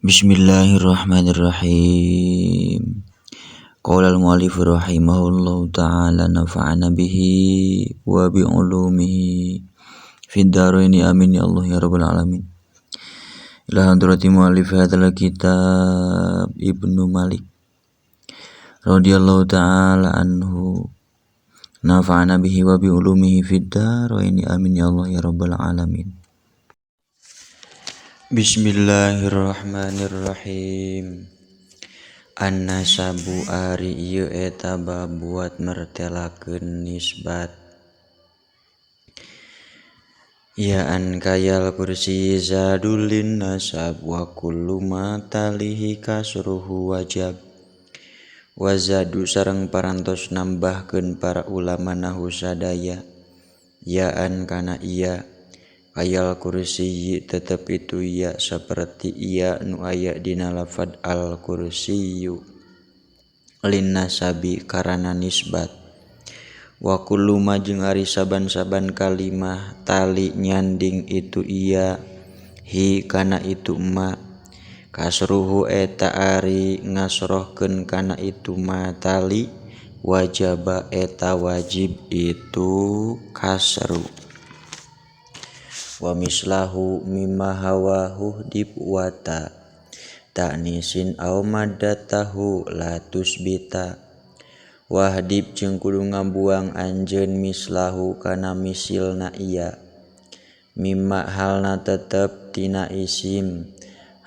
Bismillahirrahmanirrahim. Qala al-mu'allif rahimahullahu ta'ala nafa'ana bihi wa bi ulumihi fid dharaini amin ya Allah ya rabbal alamin. Ila hadrati mu'allif hadzal kitab Ibnu Malik radhiyallahu ta'ala anhu nafa'ana bihi wa bi ulumihi fid dharaini amin ya Allah ya rabbal alamin. Bismillahirrahmanirrahim. An-nasabu ari ieu eta babuat mertelakeun nisbat. Ya an kayal kursi zadulin nasab wa kullu ma talihi kasruhu wajab. Wazadu sareng parantos nambahkeun para ulama nahu sadaya. Ya an kana iya kayal kursi tetep itu ya seperti iya nu aya dina lafad al kursiyu lin nasabi karana nisbat. Wa kullu ma jeung ari saban-saban kalimah tali nyanding itu iya hi kana itu ma kasruhu eta ari ngasrohkeun kana itu ma tali wajaba eta wajib itu kasru. Wa mislahu mimma hawahu dibwata ta'nisin aw maddatahu la tusbita. Wahdib jeung kudu ngabuang anjeun mislahu kana misilna iya mimma halna tetep tina isim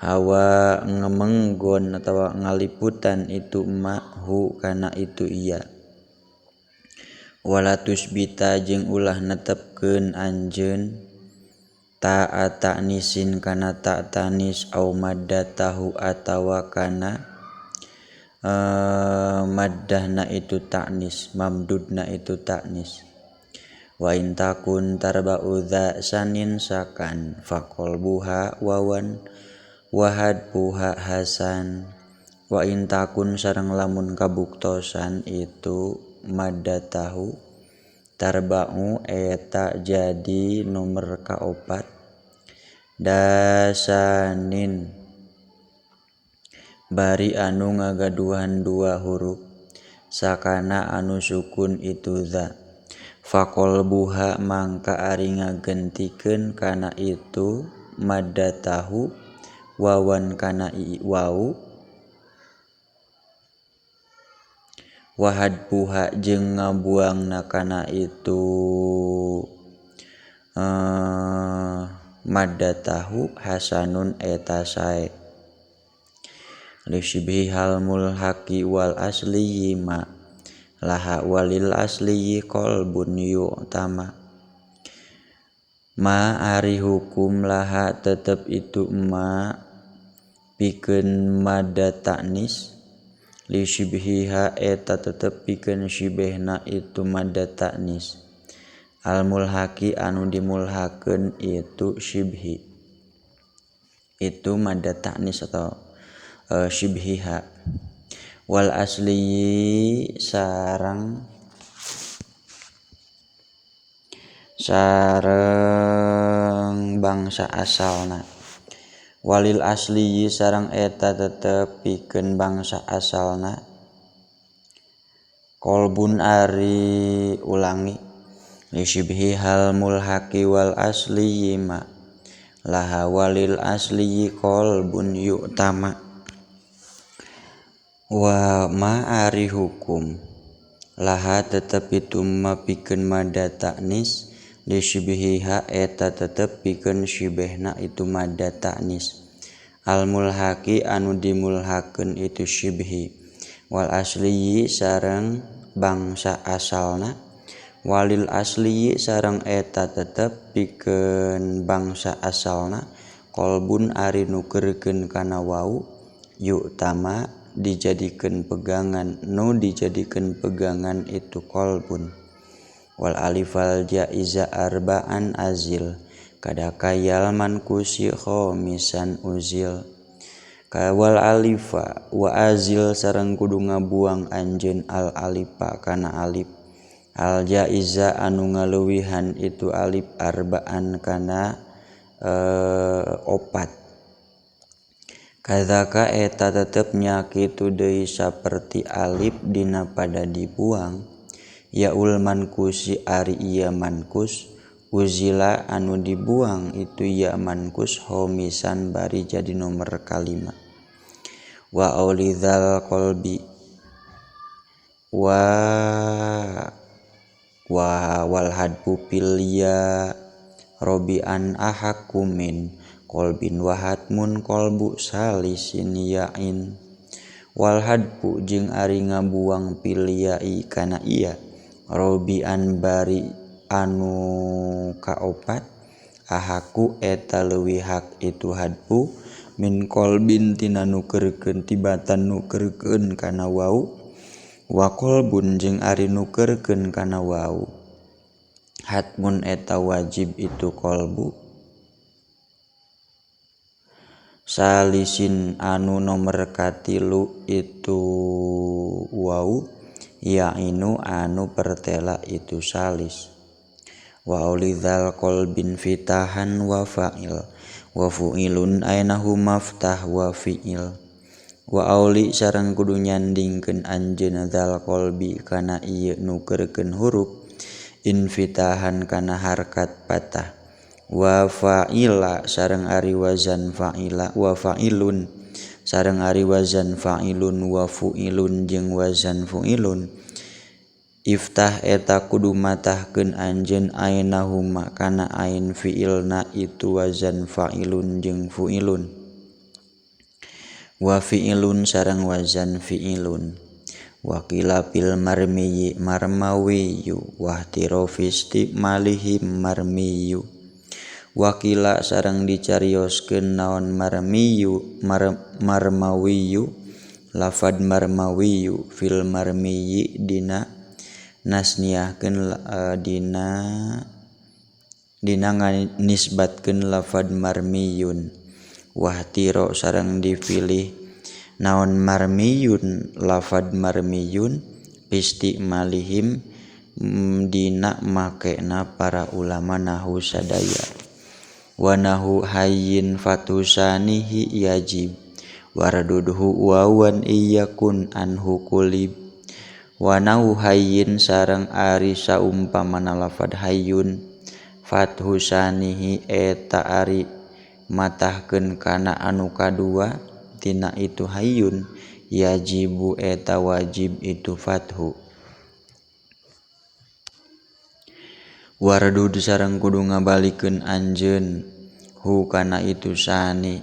hawa ngemenggon atawa ngaliputan itu ma hu kana itu iya. Wala tusbita jeung ulah netepkeun anjeun ta'a ta'nisin kana ta' tanis au maddatahu atawa kana maddahna itu ta'nis mamdudna itu ta'nis. Wa in takun tarba'u dza sanin sakan faqalbuha wawan wahadbuha hasan. Wa in takun sareng lamun kabuktosan itu maddatahu tarba'u eta jadi nomor kaopat dasanin bari anu ngagaduhan dua huruf sakana anu sukun itu za faqalbuha mangka ari ngagentikeun kana itu maddatahu wawan kana i wau wahadbuha jeung ngabuangna kana itu maddatahu hasanun eta sae. Li hal mulhaqi wal asli ma laha walil asli qalbun yu'tama. Ma ari hukum laha tetep itu ma pikeun madda ta'nis li syibhiha eta tetep pikeun syibhna itu madda ta'nis. Al mulhaqi anu dimulhakeun itu syibhi itu madda ta'nis atau syibhiha. Wal asli sareng sareng bangsa asalna. Walil asli sareng eta tetep pikeun bangsa asalna. Kolbun ari ulangi li syibhi hal mulhaqi wal asli ma laha walil asli kolbun yu'tama. Wa ma ari hukum laha tetep itu ma pikeun madda ta'nis li syibhiha eta tetep pikeun syibhna itu madda ta'nis. Al mulhaqi anu dimulhakeun itu syibhi wal asli sareng bangsa asalna. Walil asli sareng eta tetep pikeun bangsa asalna kolbun ari nukerkeun kana wau yu'tama dijadikeun pegangan nu dijadikeun pegangan itu kolbun. Wal alifal jaiza arba'an azil kadakayal mankusi khomisan uzil. Wal alifa wa azil sareng kudu ngabuang anjeun al alifa kana alif al jaiza anu ngaluwihan itu alif arba'an kana opat. Kadzaka eta tetep nya kitu deui saperti alif dina pada dibuang yaul mankusi ari ieu mankus uzila anu dibuang itu ya mankus homisan bari jadi nomor kalima. Wa aulidzal qalbi wa wal hadfu fil ya robian ahakumin qalbin wa hatmun qalbu salisin ya'in. Wal hadfu jeung ari ngabuang fil ya'i kana iya robian bari anu kaopat ahaku eta leuwih hak itu hadfu min qalbin tina nukerkeun tibatan nukerkeun kana wau wa qalbun jeung ari nukerkeun kana wau hatmun eta wajib itu qalbu salisin anu nomor katilu itu wau ya'inu anu pertela itu salis. Wa aulidzal qalbin fitahan wa fa'il wa fu'ilun ainahu maftah wa fi'il. Wa auli sareng kudu nyandingkeun anjeun dzal qalbi kana ieu nukerkeun huruf infitahan kana harkat patah. Wa fa'ila sareng ari wazan fa'ila wa fa'ilun sareng ari wazan fa'ilun wa fu'ilun jeung wazan fu'ilun. Iftah eta kudu matahkeun anjeun ainahuma kana ain fi'ilna itu wazan fa'ilun jeung fu'ilun. Wa fi'ilun sareng wazan fi'ilun. Wa qila fil marmiyi marmawiyu wa ihtirafi istimalihim marmiyu. Wakila sareng dicarioskeun naon marmiyu marmawiyu lafad marmawiyu fil marmiyi dina nasniahkeun dina nisbatkeun lafad marmiyun. Wahtiro sareng dipilih naon marmiyun lafad marmiyun istimalihim dina makena para ulama nahu sadaya. Wanahu hayyin fatusanihi yajib wardudhu wawan iyakun anhu kulib. Wanahu hayyin sareng ari saumpamana lafad hayyun fathusanihi eta ari matahkeun kana anu kadua tina itu hayyun yajibu eta wajib itu fathu. Wardud sareng kudu ngabalikeun anjeun hu kana itu sani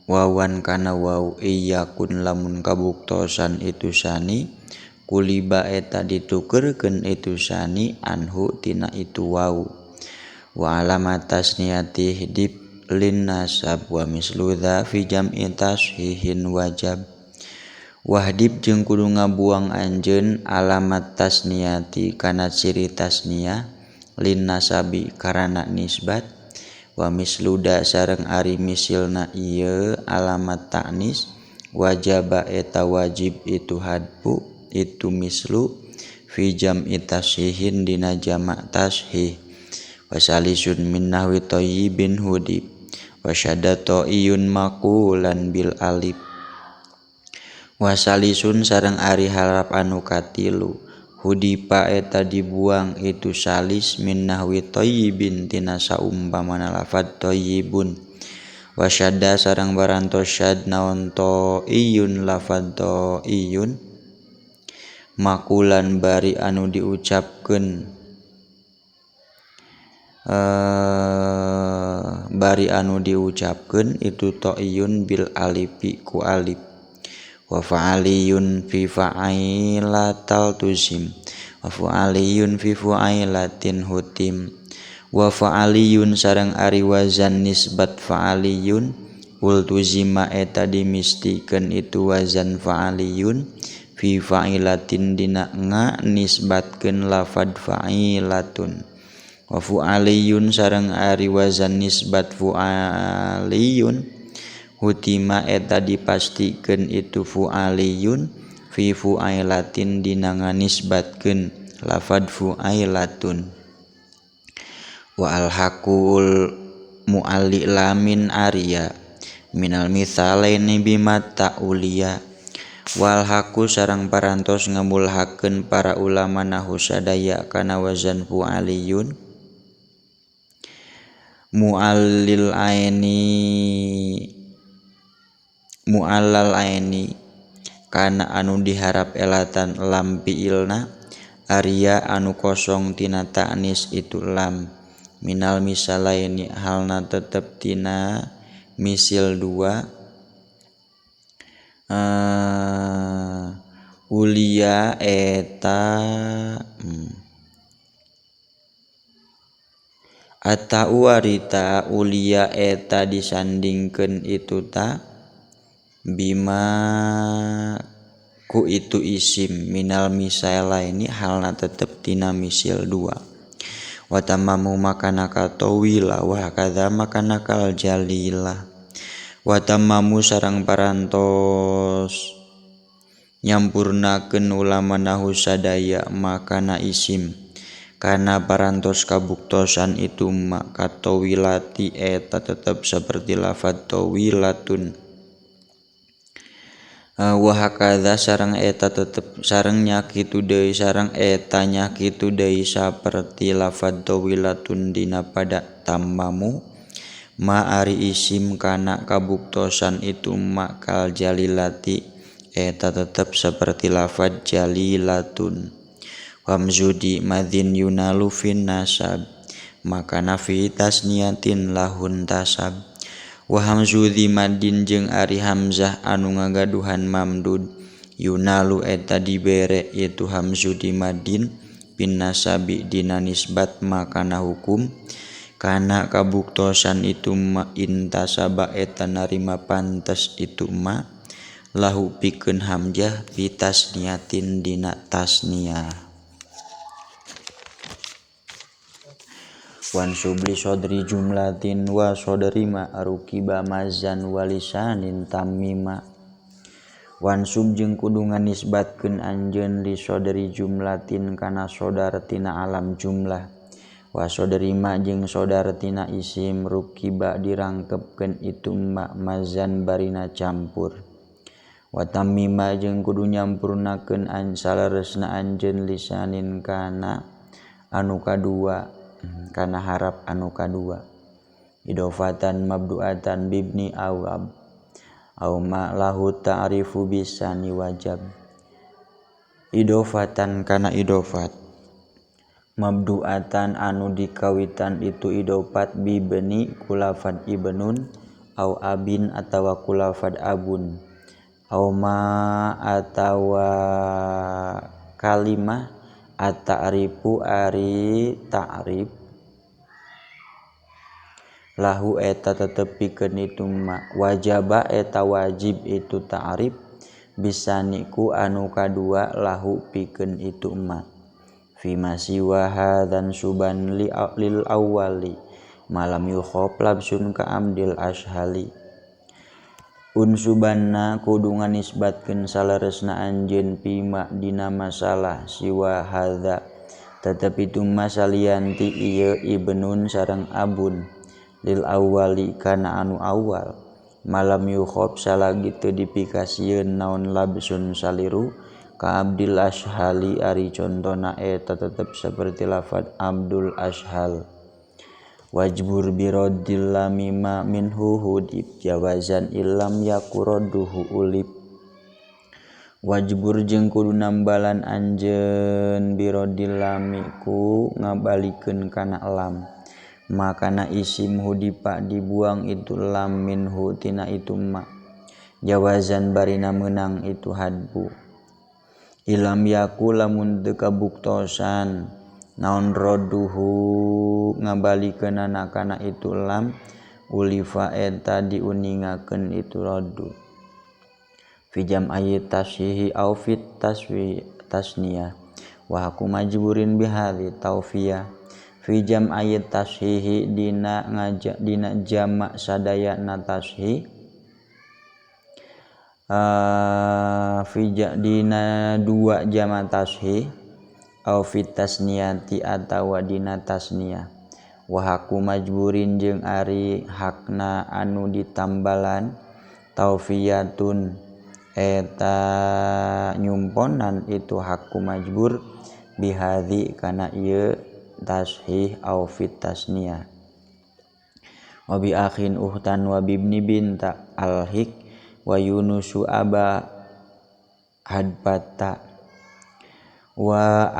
wawan kana wau iyakun lamun kabuktosan itu sani kuliba eta ditukerkeun itu sani anhu tina itu wau. Wa alamat tasniyati dib lin nasab wa mislu dza fi jam'i tashihin wajab. Wahdib jeung kudu ngabuang anjeun alamat tasniyati kana ciri tasniyah lin nasabi karana nisbat wa misluda sareng ari misilna ieu alamat ta'nis wajaba eta wajib itu hadfu itu mislu fi jam'i tashihin dina jamak tashih. Wasalisun min nahwi thayyibin hudib wasyadda ta'iyun maqulan bil alif. Wasalisun sareng ari harap anu katilu hudipa eta dibuang itu salis min nahwi thayyibin tina saumpamana lafad thayyibun. Wasyadda sareng barantos syad naon ta'iyun lafad ta'iyun makulan bari anu diucapkeun bari anu diucapkeun itu ta'iyun bil alifi ku alif. Wa fa'aliyun fi fa'ilatal tuzim wa fa'aliyun fi fa'ilatin hutim. Wa fa'aliyun sareng ari wazan nisbat fa'aliyun ultuzima eta dimistikeun itu wazan fa'aliyun fi fa'ilatin dina nga nisbatkeun lafad fa'ilatun. Wa fu'aliyun sareng ari wazan nisbat fu'aliyun hutima eta dipastikeun itu fu'aliyun fi fu'ailatin dina nganisbatkeun lafad fu'ailatun. Wa alhaqul mu'alli lamin arya Minal mitsalaini bima ta'ulia wal haku sareng parantos ngamulhakeun para ulama nahu sadaya kana wazan fu'aliyun mu'allil aini mu'allal aini kana anu diharap elatan lam fiilna aria anu kosong tina ta'nis itu lam minal misalaini halna tetep tina misil dua ulia eta atau warita ulia eta disandingkeun itu ta bima ku itu isim minal misalaini halna tetep tina misil dua wa tamamu makana katawila wa kadza makana kal jalila wa tamamu sareng parantos nyampurnakeun ulama nahu sadaya makana isim kana parantos kabuktosan itu ma katawilati eta tetep seperti lafadz tawilatun wa hakadza sareng eta tetep sareng nya kitu deui sareng eta nya kitu deui saperti lafadz tawilatun dina pada tamamu ma ari isim kana kabuktosan itu ma kal jalilati eta tetep seperti lafadz jalilatun wamzudi madzin yunalu fin nasab maka nafi tasniyatin lahun tasab wa hamzudi madin jeung ari hamzah anu ngagaduhan mamdud yunalu eta dibere itu hamzudi madin pin nasabi dina nisbat makana hukum kana kabuktosan itu ma intasaba eta narima pantes itu ma lahu pikeun hamzah fi tasniyatin dina tasniyah wan subli sodri jumlatin wa sodri ma rukiba mazan walisanin tamima wan sub jeung kudu nganisbatkeun anjeun li sodri jumlatin kana sodar tina alam jumlah wa sodri ma jeung sodar tina isim rukiba dirangkepkeun itu ma mazan barina campur wa tamima jeung kudu nyampurnakeun an saleresna anjeun lisanin kana anu kadua kana harap anu kadua idofatan mabdu'atan bibni awab au ma lahu ta'rifu bisani wajab idofatan kana idofat mabdu'atan anu dikawitan itu idofat bibni kulafad ibnun au abin atawa kulafad abun au ma atawa kalimah at-ta'rifu ari ta'rif lahu eta tetep pikeun itu ma wajaba eta wajib itu ta'rif bisaniku anu kadua lahu pikeun itu ma fi ma siwa hadzan suban lil awwali malam yukhaf labsun ka amdil ashali unsubanna kudu nganisbatkeun saleresna anjeun pima dina masalah siwa hadza tetep itu masalianti ieu ibnun sareng abun lil awwali kana anu awal malam yukhaf salagi teu dipikasieun naon labsun saliru ka abdil ashali ari contona eta tetep seperti lafadz abdul ashal wajbur biroddil lamima minhu hudib jawazan illam yakuroduhu ulib wajbur jeung kudu nambalan anjeun biroddil lami ku ngabalikeun kana lam makana isim hudipa dibuang itu lam minhu tina itu ma jawazan barina meunang itu hadbu ilam yaku lamun teu kabuktosan naon roduhu ngabalikeunana kana itu lam ulifa eta diuningakeun itu rodu fi jam'i tashihi au fit taswi tasniyah wa haku majburin bihadzi taufiyah fi jam'i tashihi dina ngaja dina jamak sadayana tashih fi dina dua jamak tashih au fit tasniyati atawa dina tasniyah wa haku majburin jeung ari hakna anu ditambalan Taufiyatun eta nyumponan itu hakku majbur bihadzi kana ieu tashih au fit tasniyah. Wa bi akhin uhtan wa bibni binta alhik wa yunusu aba hadbata wa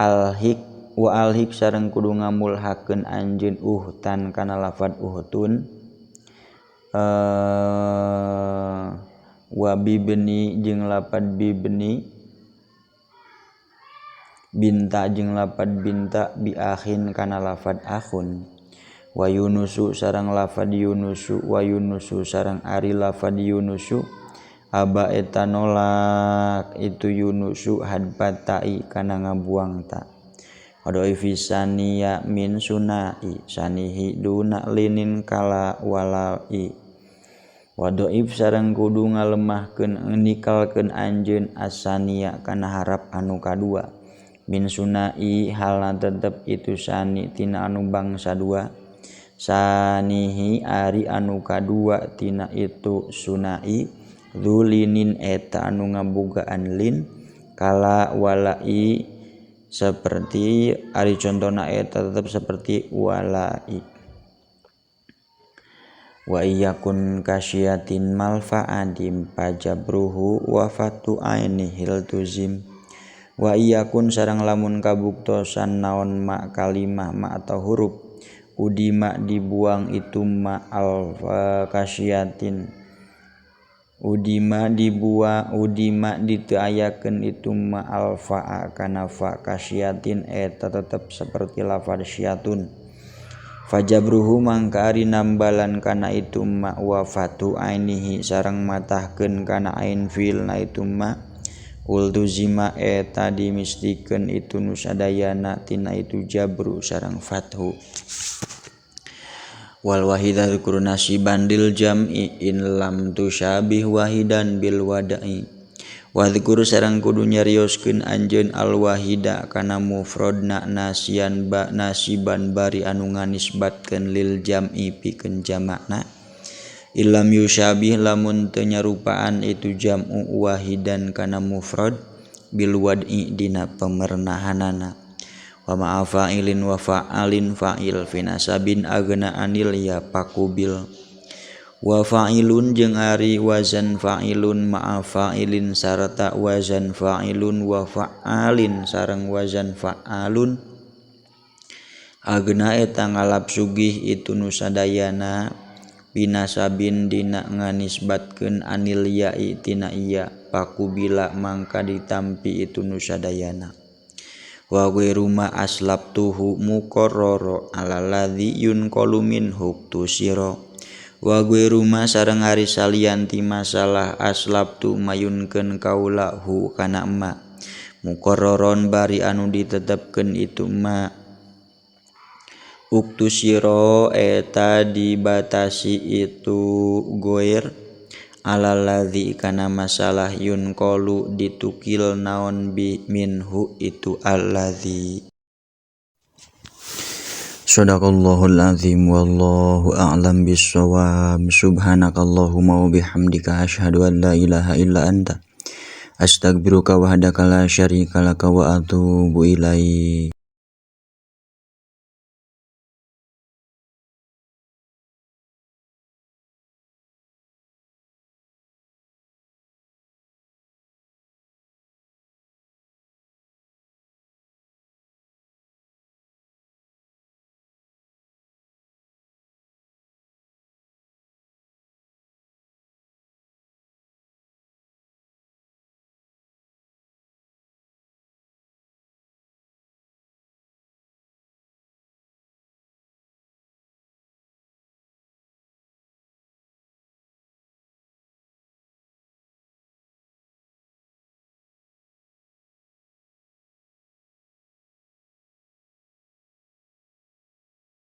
alhik sareng kudu ngamulhakeun anjeun uhtan kana lafad uhtun wa bibni jeung lapad bibni binta jeung lapad binta bi akhin kana lafad akhun wa yunusu sareng lafad yunusu wa yunusu sareng ari lafad yunusu aba eta nolak itu yunusu hadbatai kana ngabuang ta wadoi fisaniya min sunai sanihi duna linin kala walai wadoif sareng kudu ngalemahkeun nikalkeun anjeun asaniya kana harap anu kadua min sunai halna tetep itu sani tina anu bangsa dua sanihi ari anu kadua tina itu sunai dzulinin eta anu ngabogaan lin kala walai seperti ari contona eta tetep seperti walai. Wa iyakun kasyiatin malfa'adim pajabruhu wa fatu ainihil tuzim. Wa iyakun sareng lamun kabuktosan naon ma kalimah ma atau huruf udima dibuang itu ma al kasyiatin udima dibuang udima diteu itu ma alfa kana fa kasyiatin eta tetep seperti lafaz syatun. Fajabruhu mangka ari nambalan kana itu ma wa fatu ainihi sareng matahkeun kana ain fil na itu ma ultuzima eta dimistikeun itu nusadayana tina itu jabru sareng fathu. Wal wahida dzikru nasiban dil jam'i in lam tusyabih wahidan bil wada'i. Wa dzikru sareng kudu nyarioskeun anjeun al wahida kana mufradna nasian ba nasiban bari anu nganisbatkeun lil jam'i pikeun jamakna. Illam yusyabih lamun teu nyarupaan itu jam'u wahidan kana mufrad bil wad'i dina pemernahanana. Wa ma'a fa'ilin wa fa'alin fa'il fi nasabin agna anil ya pakubil. Wa fa'ilun jeung ari wazan fa'ilun ma'a fa'ilin sarta wazan fa'ilun wa fa'alin sareng wazan fa'alun agna eta ngalap sugih itu nusadayana binasabin dina nganisbatkeun anil ya'i tina iya pakubila mangka ditampi itu nusadayana. Wa ghairu ma aslabtuhu muqarrara ala ladzi yunqalu minhu tusira. Wa ghairu ma sareng ari salian ti masalah aslabtu mayunkeun kaula hu kana ma muqarraron bari anu ditetepkeun itu ma uktusira eta dibatasi itu goir ala ladzi kana masalah yunqalu ditukil naon bi minhu itu alladzi. Shadaqallahul azim wallahu a'lam bissawab. Subhanakallahumma wa bihamdika asyhadu an la ilaha illa anta astaghfiruka wahdaka la syarika laka wa atubu ilaik.